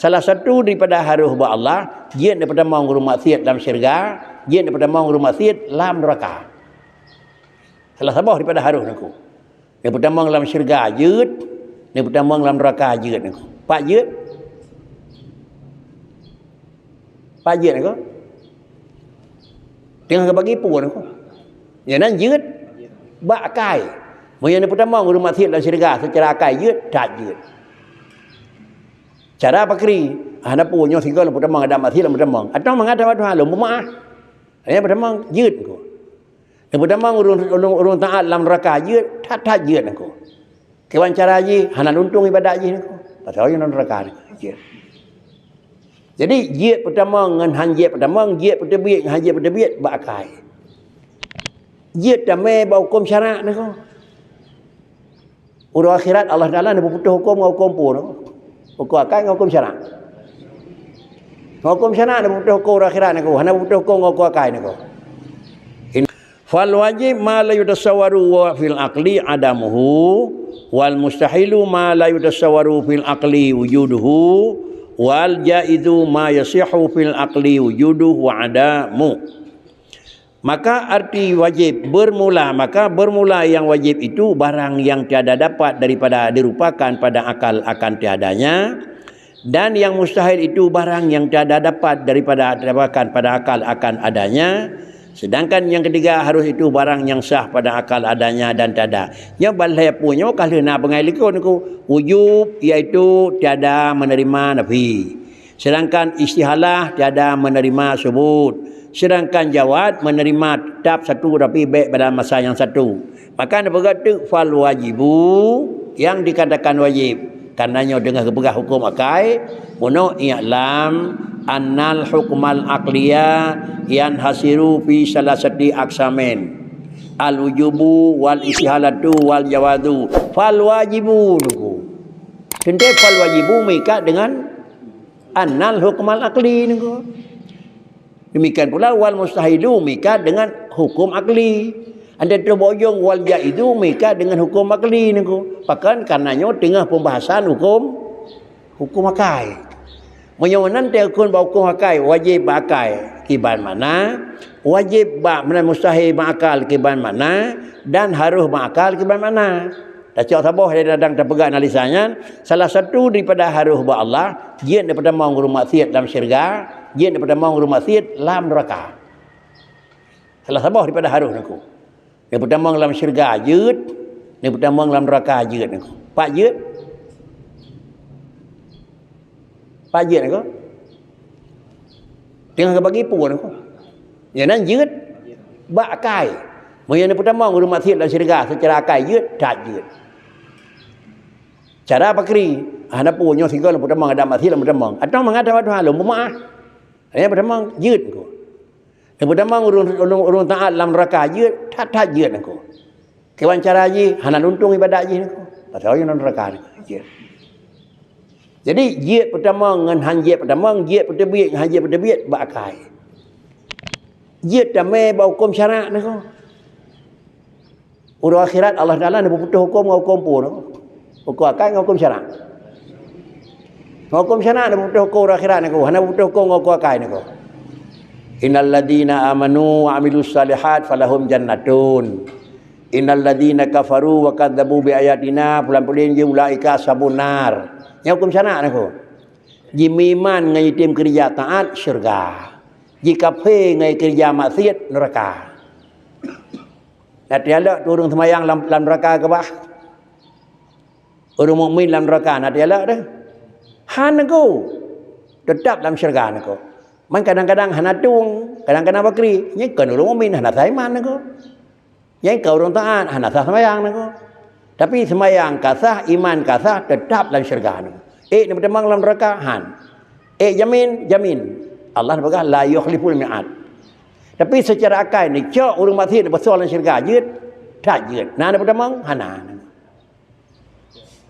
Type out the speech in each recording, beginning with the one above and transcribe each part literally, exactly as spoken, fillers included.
Salah satu daripada harôh bak Allah, jeuet neupeutamong ureuëng maksiat lam syeuruga, jeuet neupeutamong ureuëng maksiat lam neuraka. Salah saboh daripada harôh nangku. Neupeutamong lam syeuruga jeuet, neupeutamong lam neuraka jeuet nangku. Pat jeuet? Pat jeuet nangku? Teungoh geubagi peue nangku? Nyan jeuet bak akai. Meunyoe neupeutamong ureuëng maksiat lam syeuruga seucara akai jeuet, that jeuet. Cara pakri, hana peue nyoe sigoe lôn peutamong, adak maksiat lôn peutamong. Atau mangat haba Tuhan lôn peumaáh. Hanya peutamong jeuet nangku. Lôn peutamong ureuëng, ureuëng, ureuëng taát lam neuraka jeuet, that-that jeuet nangku. Kiban cara jih, hana luntong ibadat jih nangku. Pasal nyoe neuraka nangku. Jeuet. Jadi, jeuet peutamong ngon han jeuet peutamong, jeuet peuteubiet ngon han jeuet peuteubiet bak akai. Jeuet tamé bak huköm syarak nangku. Uroe akhirat Allah Taala neupeuputoh huköm ngon huköm peue nangku? Huköm akai ngon huköm syarak. Ngon huköm syarak neupeuputoh huköm uroe akhirat nangku, hana neupeuputoh huköm ngon huköm akai nangku. Fal wajib ma la yutasawwaru wa fil aqli adamuhu, wal mustahilu ma la yutasawwaru fil aqli wujuduhu, wal jaizu ma yasihhu fil aqli wujuduhu wa adamu. Maka arti wajib bermula, maka bermula yang wajib itu barang yang tiada dapat daripada dirupakan pada akal akan tiadanya, dan yang mustahil itu barang yang tiada dapat daripada dirupakan pada akal akan adanya, sedangkan yang ketiga harus itu barang yang sah pada akal adanya dan tiada. Nyoe ban lhée peue nyoe ka lheueh na beungai likot nangku. Wujub, iaitu tiada menerima nafi. Sedangkan istihalah tiada menerima subut. Sedangkan jawaz menerima tetap satu tapi bék pada masa yang satu. Maka neupeugah teuk fal wajibu yang dikatakan wajib. Karena nyoe deungon geupeugah huköm akai, meunoe i'lam annal hukmal aqliya yanhasiru fi salasati aqsamin. Al wujubu wal istihalatu wal jawazu. Fal wajibu nangku. Teuntée fal wajibu meuikat dengan annal hukmal aqli nangku. Demikian pula wal mustahilu meuikat dengan huköm akli. Andai troh bak ujong wal jaizu meuikat dengan huköm akli nangku. Pakon? Karena nyoe teungoh pembahasan huköm, huköm akai. Meunyoe nan teuh huköm bak huköm akai, wajib bak akai kiban makna, wajib bak meunan mustahil bak akal kiban makna, dan harôh bak akal kiban makna. Tacok saboh dari ladang tapeugah analisa nyan, salah satu daripada harôh bak Allah, jeuet neupeutamong ureuëng maksiat lam syeuruga, jeuet neupeutamong ureuëng maksiat lam neuraka. Salah saboh daripada harôh nangku. Neupeutamong lam syeuruga jeuet, neupeutamong lam neuraka jeuet nangku. Pat jeuet? Pat jeuet nangku? Teungoh geubagi peue nangku? Nyan jeuet bak akai. Meunyoe neupeutamong ureuëng maksiat lam syeuruga seucara akai jeuet, that jeuet. Cara pakri, hana peue nyoe sigoe lôn peutamong, adak maksiat lôn peutamong. Atau mangat haba Tuhan lôn peumaáh. Hanya peutamong jeuet nangku. Neupeutamong ureuëng, ureuëng, ureuëng taát lam neuraka jeuet, that-that jeuet nangku. Kiban cara jih, hana luntong ibadat jih nangku. Pasal nyoe neuraka nangku. Jeuet. Jadi, jeuet peutamong ngon han jeuet peutamong, jeuet peuteubiet ngon han jeuet peuteubiet bak akai. Jeuet tamé bak huköm syarak nangku. Uroe akhirat Allah Taala neupeuputoh huköm ngon huköm peue nangku? Huköm akai ngon huköm syarak. Ngon huköm syarak neupeuputoh huköm uroe akhirat nangku, hana neupeuputoh huköm ngon huköm akai nangku. Innal ladzina amanu wa amilus shalihat falahum jannatun. Innal ladzina kafaru wa kadzdzabu bi ayatina fulan-fulan jih ulaika ashabun nar. Nyan huköm syarak nangku. Jimeuiman ngon jitem keureuja taát, syeuruga. Jikafé ngon keureuja maksiat, neuraka. Na teualok ureuëng seumayang lam, lam neuraka keubah? Ureuëng mukmin lam neuraka na teualok teuh? Hana nangku. Teutap lam syeuruga nangku. Man kadang-kadang hana tueng, kadang-kadang bakri. Nyan kon ureuëng mukmin hana sah iman nangku. Nyan ka ureuëng taát, hana sah seumayang nangku. Tapi seumayang ka sah, iman ka sah, teutap lam syeuruga nangku. Ék neupeutamong lam neuraka? Han. Ék jamin? Jamin. Allah neupeugah, "La yukhliful mi'ad." Tapi seucara akai neucok ureuëng maksiat neupeusoe lam syeuruga jeuet, that jeuet. Na neupeutamong? Hana.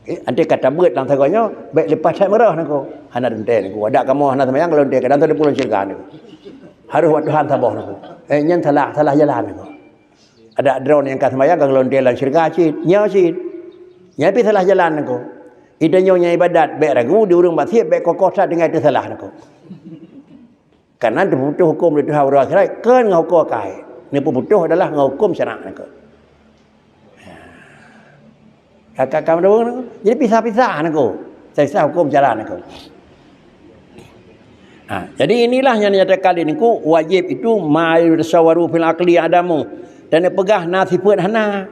Eh, anté ka tabeuet lam sagoe nyoe, bék leupah that meurah nangku. Hana teuntée nangku. Adak kamoe hana seumayang, kalau teuntée kadang teudeungoe lam syeuruga nangku. Harôh bak Tuhan saboh nangku. Eh, nyan salah, salah jalan nangku. Adak droe nyang ka seumayang ka geulonte lam syeuruga cit, nyoe cit. Nyan pih salah jalan nangku. Geutanyoe nyang ibadat bék ragu, di ureuëng maksiat bék kokoh that tinggai teusalah nangko. Karena teuputôh huköm di Tuhan uroe akhirat kon ngon huköm akai. Neupeuputôh adalah ngon huköm syarak nangko. Ka, ka, ka, jadi pisah-pisah nangko. Pisah huköm jalan nangko. Ha, jadi inilah yang dinyatakan di nangko, wajib itu ma yutasawwaru fil aqli adamu. Dan peugah na sifat hana.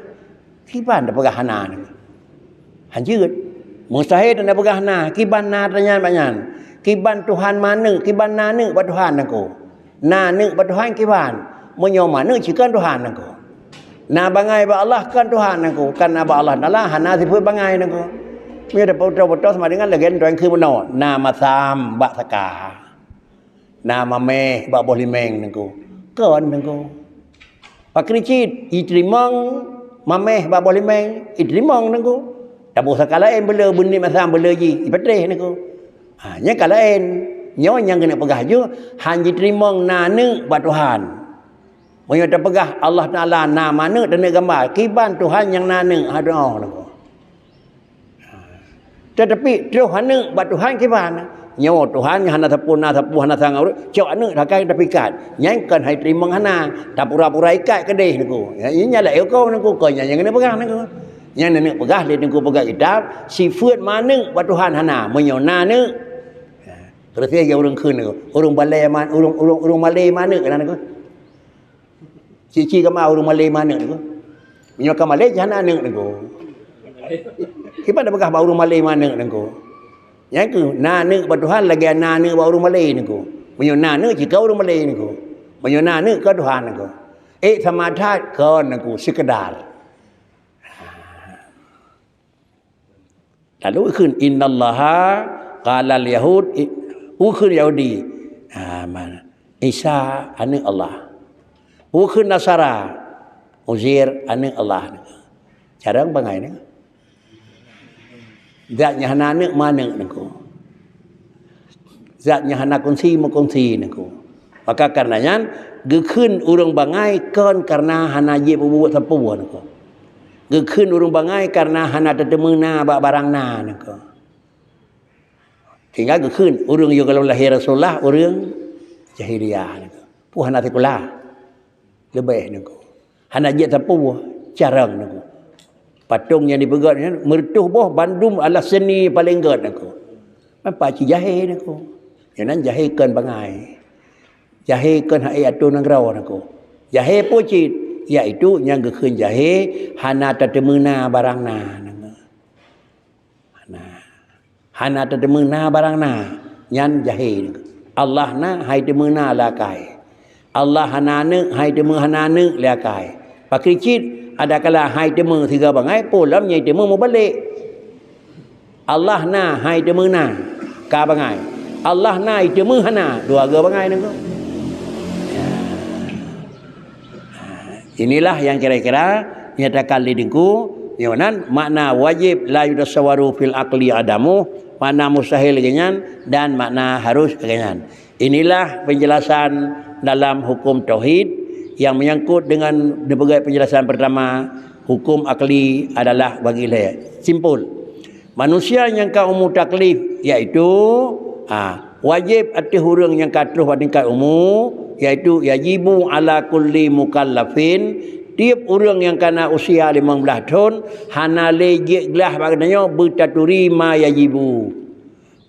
Kiban tapeugah hana nangko. Hanjeuet. Mustahil tapeugah na. Kiban na tanyan bak nyan. Kiban Tuhan ma neuk, kiban na neuk bak Tuhan nangko. Na neuk bak Tuhan kiban. Meunyoe ma neuk cit kon Tuhan nangko. Na bangai bak Allah kon Tuhan nangko. Karena bak Allah Taala hana sifat bangai nangko. Meunyoe tapeutôh-peutôh sama dengan lagée tuan keu bunoe. Na masam bak saka. Na maméh bak boh limeng nangko. Kon nangko. Pakri cit, iteurimong maméh bak boh limeng, iteurimong nangko. Taboh saka laén beuleu, beunit masam beuleu jih, ipatéh nangko. Ha, nyan ka laén. Nyoe nyang keuneuk peugah jeuh, han jiteurimong na neuk bak Tuhan. Meunyoe tapeugah Allah Taala na ma neuk taneuk gamba, kiban Tuhan nyang na neuk, ha, doa nangko. Teutapi troh aneuk bak Tuhan kiban. Nyoe Tuhan hana sapeue, na sapeue, hana sangat ureuëng, cok aneuk sakai tapikat. Nyan kon hai teurimong hana, tapura-pura ikat keudeh nangko. Nyan, nyan laén huköm nangko, kon nyan nyang keuneuk peugah nangko. Nyan keuneuk peugah lé nangko peugah kitab, sifeuet ma neuk bak Tuhan hana, meunyoe na neuk. Terus lagée ureuëng kheun nangko, ureuëng balée ma, ureuëng, ureuëng, ureuëng malée ma neuk na nangko. Cit-cit kama ureuëng malée ma neuk nangko. Meunyoe ka malée, jih hana neuk nangko. Kiban tapeugah bak ureuëng malée ma neuk nangko. Nyan keuh, na neuk bak Tuhan lagée na neuk bak ureuëng malée nangko. Meunyoe na neuk cit kon ureuëng malée nangko. Meunyoe na neuk kon Tuhan nangko. Eh, sama that kon nangko, sekedar. Lalu kheun, "Innallaha qalal yahud," i-, kheun Yahudi, ah, man, "Isa aneuk Allah." Kheun Nasara, "Uzair aneuk Allah." Carong bangai nyoe. Zat nyang hana aneuk, ma neuk nangko. Zat nyang hana kunsi, meukunsi nangko. Maka kareuna nyan, geukheun ureuëng bangai kon kareuna hana jipeubuet sapeue nangko. Geukheun ureuëng bangai kareuna hana tateumeuna bak barang na nangko. Sehingga geukheun ureuëng nyang gohlom lahé Rasulullah ureuëng jahiliyah nangko. Peue hana sikula. Leubeh nangko. Hana jeuet sapeue, carong nangko. Patong nyang dipeugét nyan, meureutoh boh bandum alah seuni paleng gét nangko. Meupa cit jahé nangko. Nyan jahé kon bangai. Jahé kon hai atô nanggroe nangko. Jahé peue cit, yaitu nyang geukheun jahé hana tateumeuna barang na nangko. Hana. Hana tateumeuna barang na, nyan jahé. Allah na, hai teumeuna lé akai. Allah hana aneuk, hai teumeu hana aneuk lé akai. Pakri cit, adakala hai teumeu sigoe bangai, peue lom nyang teumeu mubalek. Allah na, hai teumeu na, ka bangai. Allah na, teumeu hana, dua goe bangai nangko. Inilah yang kira-kira nyatakan lé Teungku, nyoe nan makna wajib la yutasawwaru fil aqli adamu, makna mustahil lagée nyan dan makna harus lagée nyan. Inilah penjelasan dalam hukum tauhid yang menyangkut dengan dipeugét penjelasan pertama, hukum akli adalah bagi lhée. Simpul. Manusia nyang ka umu taklif, yaitu, ha, wajéb ateueh ureuëng nyang ka troh bak tingkat umu, yaitu yajibu ala kulli mukallafin, tieb ureuëng nyang ka na usia limong blaih thon, hana lé jeuet glah bak geutanyoe beutaturi ma yajibu,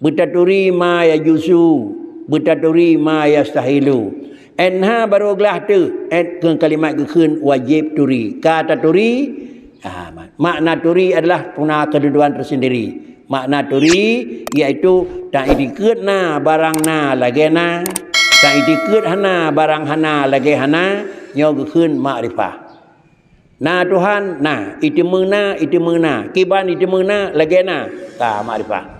beutaturi ma yajuzu, beutaturi ma yastahilu. Enha barô glah teuh, en keu kalimat geukheun wajéb turi. Ka taturi, Ah, ma-, makna turi adalah puna keududukan tersendiri. Makna turi yaitu ta-itikeuet na barang na lagée na, ta-itikeuet hana barang hana lagée hana, nyoe geukheun makrifah. Na Tuhan, na, iteumeu na, iteumeu na, kiban iteumeu na lagée na, ka makrifah.